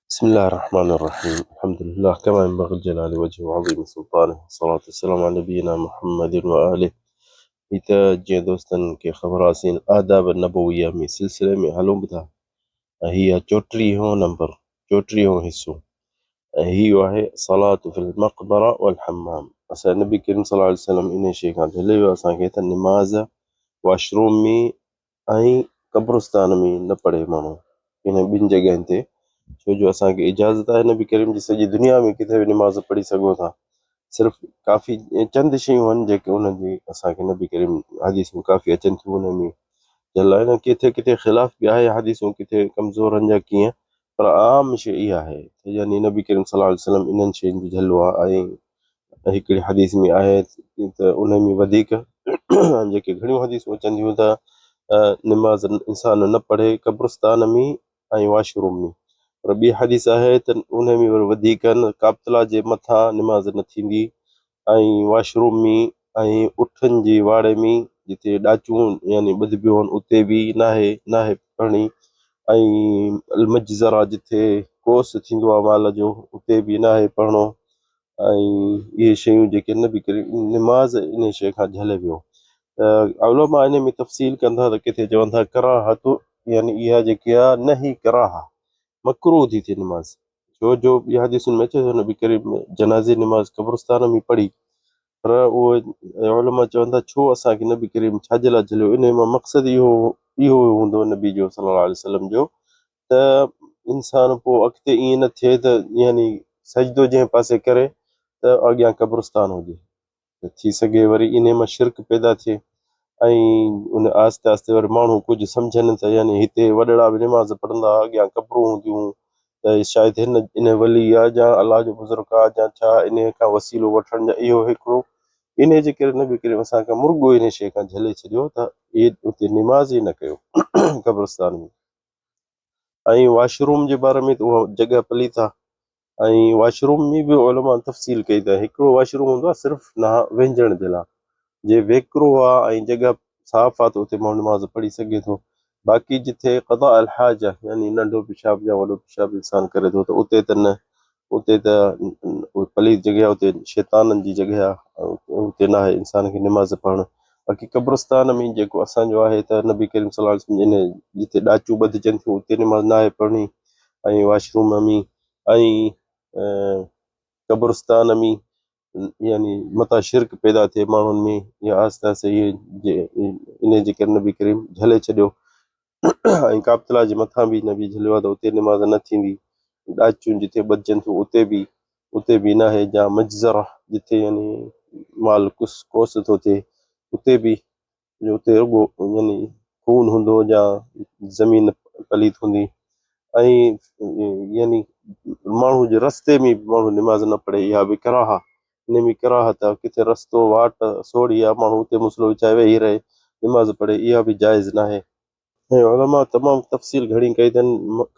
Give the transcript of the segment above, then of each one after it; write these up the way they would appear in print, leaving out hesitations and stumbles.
بسم الله الرحمن الرحيم الحمد لله كما ينبغي لجلال وجهه وعظيم سلطانه والصلاة والسلام على نبينا محمد وآله. هي ته جيئن دوستن کي خبر آ اسين آداب النبويه ۾ سلسلي ۾ هلون به ٿا ۽ هي آ چوٽيهون نمبر چوٽيهون حصو ۽ هي آهي صلاة في المقبره والحمام. اسان نبي ڪريم صلي الله عليه وسلم انهي شيء کان جهلي ويو اسان کي ته نماز واش روم ۾ ۽ قبرستان ۾ نه پڙهي ماڻهو انهن ٻن جڳهين تي، ڇو جو اسان کي اجازت آهي نبي ڪريم جي سڄي دنيا ۾ ڪٿي به نماز پڙهي سگهو ٿا، صرف ڪافي چند شيون آهن جيڪي انهن جي اسان کي نبي ڪريم حديثون ڪافي اچن ٿيون انهن ۾ جل آهن ڪٿي ڪٿي خلاف به آهي حديثون ڪٿي ڪمزور آهن يا ڪيئن، پر عام شيء اها آهي ته يعني نبي ڪريم صلي الله عليه وسلم انهن شين جو جهلو آهي ۽ هڪڙي حديث ۾ آهي ته ان ۾ وڌيڪ جيڪي گهڻيون حديثون اچن ٿيون ته نماز انسان نه پڙهي قبرستان ۾ ۽ واش روم ۾، پر ٻي حديث آهي ته ان ۾ وري وڌيڪ ڪابتلا جي مٿان نماز نه ٿيندي ۽ واش روم ۾ ۽ اٺن جي واڙي ۾ جتي ڏاچون يعني ٻڌبيون آهن اتي به ناهي ناهي پڙهڻي ۽ المجزره جتي ڪوس ٿيندو آهي مال جو اتي به ناهي پڙهڻو ۽ اهي شيون جيڪي نبي ڪريم نماز انهي شيء کان جهلي ويو ته علماء انهي ۾ تفصيل ڪن ٿا ته ڪٿي چون ٿا ڪراهت يعني اها جيڪي آهي نهي ڪراهه مڪروه ٿي ٿئي نماز، ڇو جو ٻي حديثن ۾ اچي ٿو نبي ڪريم جنازي نماز قبرستان ۾ پڙهي، پر اهي علماء چون ٿا ڇو اسان کي نبي ڪريم ڇا جي لاء جهليو، انهي مان مقصد اهو اهو هوندو نبي جو صلي الله عليه وسلم جو ته انسان پوء اڳتي ائين نه ٿئي ته يعني سجدو جنهن پاسي ڪري ته اڳيان قبرستان هجي ته ٿي سگهي وري انهي مان شرڪ پيدا ٿئي ۽ ان آهستي آهستي وري ماڻهو ڪجهه سمجهن ته يعني هتي وڏڙا به نماز پڙهندا هئا اڳيان قبرون هونديون ته شايد هن انهي ولي آ يا الله جو بزرگ آ يا ڇا انهي کان وسيلو وٺڻ جا اهو هڪڙو انهي جي ڪري نبي ڪريم اسان کان مرڳو انهي شيء کان جهلي ڇڏيو ته اتي نماز ئي نه ڪيو قبرستان ۾. ۽ واش روم جي باري ۾ ته اها جڳهه پليت آهي ۽ واش روم ۾ به علماء تفصيل ڪئي ته هڪڙو واش روم هوندو آهي صرف نه وهنجڻ جي لاء جي ويڪرو آهي ۽ جڳهه صاف آهي ته اتي ماڻهو نماز پڙهي سگهي ٿو، باقي جتي قضاء الحاجه يعني ننڍو پيشاب يا وڏو پيشاب انسان ڪري ٿو ته اتي ته نه اتي ته پليت جڳهه آهي، اتي شيطانن جي جڳهه آهي، اتي ناهي انسان کي نماز پڙهڻ. باقي قبرستان ۾ جيڪو اسان جو آهي ته نبي ڪريم صلي الله عليه وسلم جن جتي ڏاچون ٻڌجن ٿيون اتي نماز ناهي پڙهڻي ۽ واش روم ۾ ۽ قبرستان ۾ يعني متان شرڪ پيدا ٿئي ماڻهن ۾ يا آهستي آهستي اهي انهي جي ڪري نبي ڪريم جهلي ڇڏيو ۽ ڪابتلا جي مٿان به نبي جهليو آهي ته اتي نماز نه ٿيندي، ڏاچون جتي ٻڌجن ٿيون اتي به اتي به ناهي، جا مجزره جتي يعني مال ڪس ڪوس ٿو ٿئي اتي به جو اتي رڳو يعني خون هوندو يا زمين پليت هوندي ۽ يعني ماڻهو جي رستي ۾ به ماڻهو نماز نه پڙهي اها به ڪراهه ان ۾ ڪراهت آهي، ڪٿي رستو واٽ سوڙهي آهي ماڻهو اتي مصلو وڇائي ويهي رهي نماز پڙهي اها به جائز ناهي. ۽ علماء تمام تفصيل گهڻي ڪئي اٿن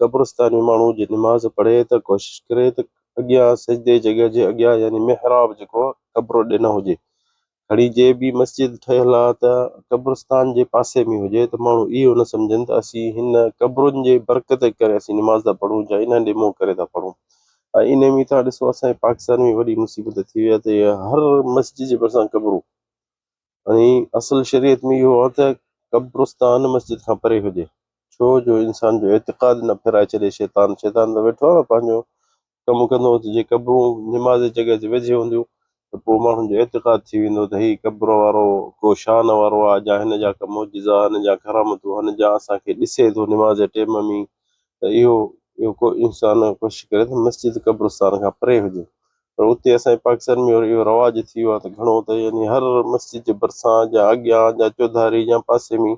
قبرستان ۾ ماڻهو جي نماز پڙهي ته ڪوشش ڪري ته اڳيان سجدي جڳهه جي اڳيان يعني محراب جيڪو قبر ڏي نه هجي کڻي جي به مسجد ٺهيل آ ته قبرستان جي پاسي ۾ هجي ته ماڻهو اهو نه سمجهن ته اسين هن قبرن جي برڪت جي ڪري اسين نماز ٿا پڙهون يا انهن ڏي منهن ڪري ٿا پڙهون ۽ انهي ۾ توهان ڏسو اسان جي پاڪستان ۾ وڏي مصيبت ٿي وئي آ ته هر مسجد جي ڀرسان قبرون ۽ اصل شريعت ۾ اهو آ ته قبرستان مسجد کان پري هجي ڇو جو انسان جو اعتقاد نه ڦيرائي ڇڏي شيطان، شيطان ته ويٺو آ نه پنهنجو ڪم ڪندو ته جي قبرون نماز جي جڳهه تي ويجهي هونديون ته پوء ماڻهن جو اعتقاد ٿي ويندو ته هي قبر وارو ڪو شان وارو آهي جا هن جا ڪا معجزا هن جا ڪرامتون هن جا اسان کي ڏسي ٿو نماز جي ٽيم ۾ ته اهو اهو ڪو انسان ڪوشش ڪري ته مسجد قبرستان کان پري هجي پر اتي اسان جي پاڪستان ۾ وري اهو رواج ٿي ويو آهي ته گهڻو ته يعني هر مسجد جي ڀرسان يا اڳيان يا چوڌاري يا پاسي ۾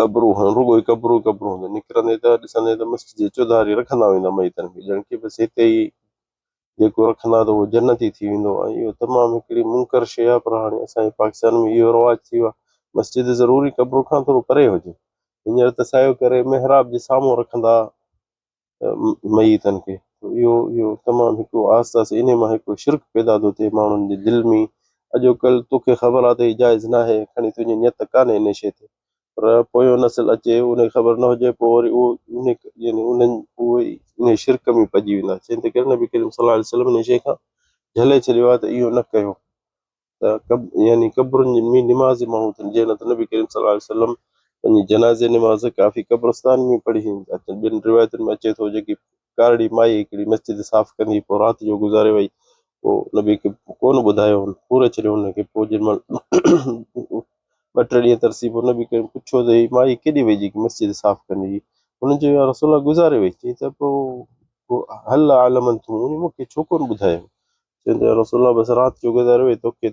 قبرون هن، رڳو ئي قبرون ئي قبرون هونديون. نڪرندي ته ڏسندي ته مسجد جي چوڌاري رکندا ويندا ميتن کي، ڄڻ ڪي بس هتي ئي جيڪو رکندا ته اهو جنتي ٿي ويندو ۽ اهو تمام هڪڙي منڪر شيء آهي، پر هاڻي اسان جي پاڪستان ۾ اهو رواج ٿي ويو آهي. مسجد ضروري قبر کان ٿورو پري هجي. هينئر ته سايو ڪري محراب جي سامهون رکندا ميتن کي. اهو اهو تمام هڪڙو آهستي آهستي انهي مان هڪڙو شرڪ پيدا ٿو ٿئي ماڻهن جي دل ۾. اڄوڪلهه توکي خبر آهي ته هي جائز ناهي، کڻي تنهنجي نيت ڪانهي انهي شيء تي. پر پويون نسل اچي ان کي خبر نه هجي پوء وري اهو ان يعني انهن اهي ان شرڪ ۾ پئجي ويندا. جنهن تي ڪري نبي ڪريم صلي الله عليه وسلم ان شيء کان جهلي ڇڏيو آهي ته اهو نه ڪيو ته يعني قبرن ۾ نماز ماڻهو ٿين جنهن نه ته نبي ڪريم صلي الله عليه وسلم پنهنجي جنازي نماز ڪافي قبرستان ۾ پڙهي اچن. ٻين روايتن ۾ اچي ٿو جيڪي ڪارڙي مائي هڪڙي مسجد صاف ڪندي پوء رات جو گذاري وئي پوء نبي کي ڪونه ٻڌايو هن پوري ڇڏيو هن کي پوء جنهن مهل ٻه ٽي ڏينهن ترسي پوء نبي ڪريم پڇيو ته هي مائي ڪيڏي وئي جيڪي مسجد صاف ڪندي هئي؟ هن چيو يا رسول الله گذاري وئي. چيائين ته پوء هل اعلمتموني مون کي ڇو ڪونه ٻڌايو؟ چيائين ته يا رسول الله بس رات جو گذاري وئي توکي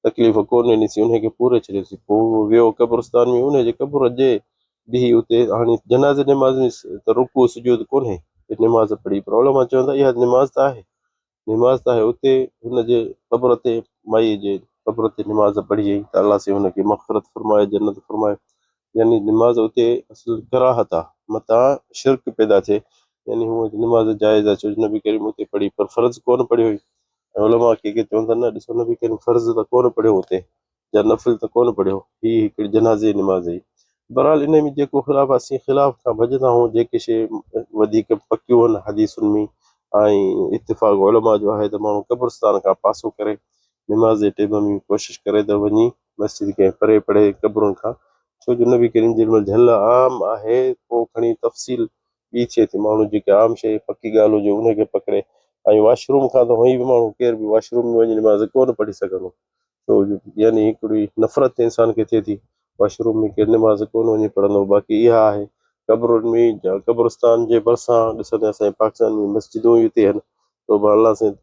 تڪليف ڪونه ڏنيسين انهي کي پوري ڇڏيوسين. پوء هو ويو قبرستان ۾ انهي جي قبر جي بيهي اتي هاڻي جنازي نماز ۾ ته رڪوع سجود ڪونهي نماز پڙهي پر علماء چون ٿا اها نماز ته آهي نماز ته آهي اتي هن جي قبر تي مائي جي قبر تي نماز پڙهي ته الله سائين هن کي مغفرت فرمائي جنت فرمائي يعني نماز اتي اصل ڪراهت آ متان شرڪ پيدا ٿئي يعني هونء ته نماز جائز آ ڇو جو نبي ڪريم اتي پڙهي پر فرض ڪونه پڙهيو هئي ۽ علماء ڪي ڪي چون ٿا نه ڏسو نبي ڪريم فرض ته ڪونه پڙهيو اتي يا نفل ته ڪونه پڙهيو، هي هڪڙي جنازي جي نماز هئي. بهرحال انهي ۾ جيڪو خلاف آهي اسين خلاف کان ڀڄندا آهيون جيڪي شيء وڌيڪ پڪيون آهن حديثن ۾ ۽ اتفاق علماء جو آهي ته ماڻهو قبرستان کان پاسو ڪري نماز جي ٽيم ۾ ڪوشش ڪري ته وڃي مسجد ڪنهن پري پڙهي قبرن کان ڇو جو نبي ڪريم جيڏي مهل جهل عام آهي پوء کڻي تفصيل ٻي ٿئي ٿي ماڻهو جيڪي عام شيء پڪي ڳالهه هجي انهي کي پڪڙي ۽ واش روم کان ته هونئن به ماڻهو ڪير به واش روم ۾ وڃي نماز ڪونه پڙهي سگهندو ڇو جو يعني هڪڙي نفرت انسان کي ٿئي ٿي واش روم ۾ ڪير نماز ڪونه وڃي پڙهندو باقي اها آهي قبرن ۾ يا قبرستان جي ڀرسان ڏسندي اسان جي پاڪستان ۾ مسجدون ئي اتي آهن توبه الله سائين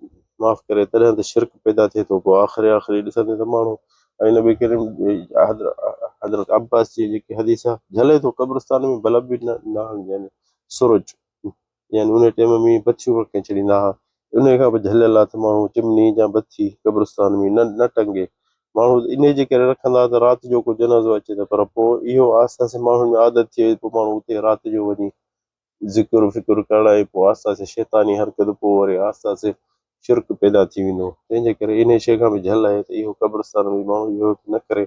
معاف ڪري تڏهن ته شرڪ پيدا ٿئي ٿو پوء آخري آخري ڏسندي ته ماڻهو ۽ نبي ڪريم حضرت عباس جي جيڪي حديث آهي جهلي ٿو قبرستان ۾ بلب به نه هڻجي سرج يعني انهي ٽيم ۾ بٿيون رکي ڇڏيندا ها. انهي کان به جهليل آ ته ماڻهو چمني يا بٿي قبرستان ۾ نه نه ٽنگي. ماڻهو انهي جي ڪري رکندا ها ته رات جو ڪو جنازو اچي ته پر پوء اهو آهستي آهستي ماڻهن ۾ عادت ٿي وئي پوء ماڻهو اتي رات جو وڃي ذڪر فڪر ڪرڻ ۽ پوء آهستي آهستي شيطاني حرڪت پوء وري آهستي آهستي شرڪ پيدا ٿي ويندو تنهن جي ڪري انهي شيء کان به جهل آهي ته اهو قبرستان ۾ ماڻهو اهو نه ڪري.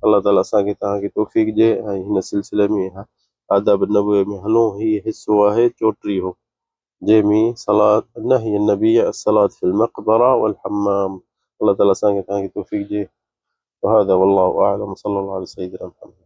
الله تعالي اسان کي توهان کي توفيق ڏي ۽ هن سلسلي ۾ آداب نبوي ۾ هلون هي حصو آهي چوٽيهون جنهن ۾ صلات نهي النبي الصلاة في المقبرة والحمام الله تعالي اسان کي توهان کي توفيق ڏي وهذا والله اعلم صلي الله علي سيدنا محمد.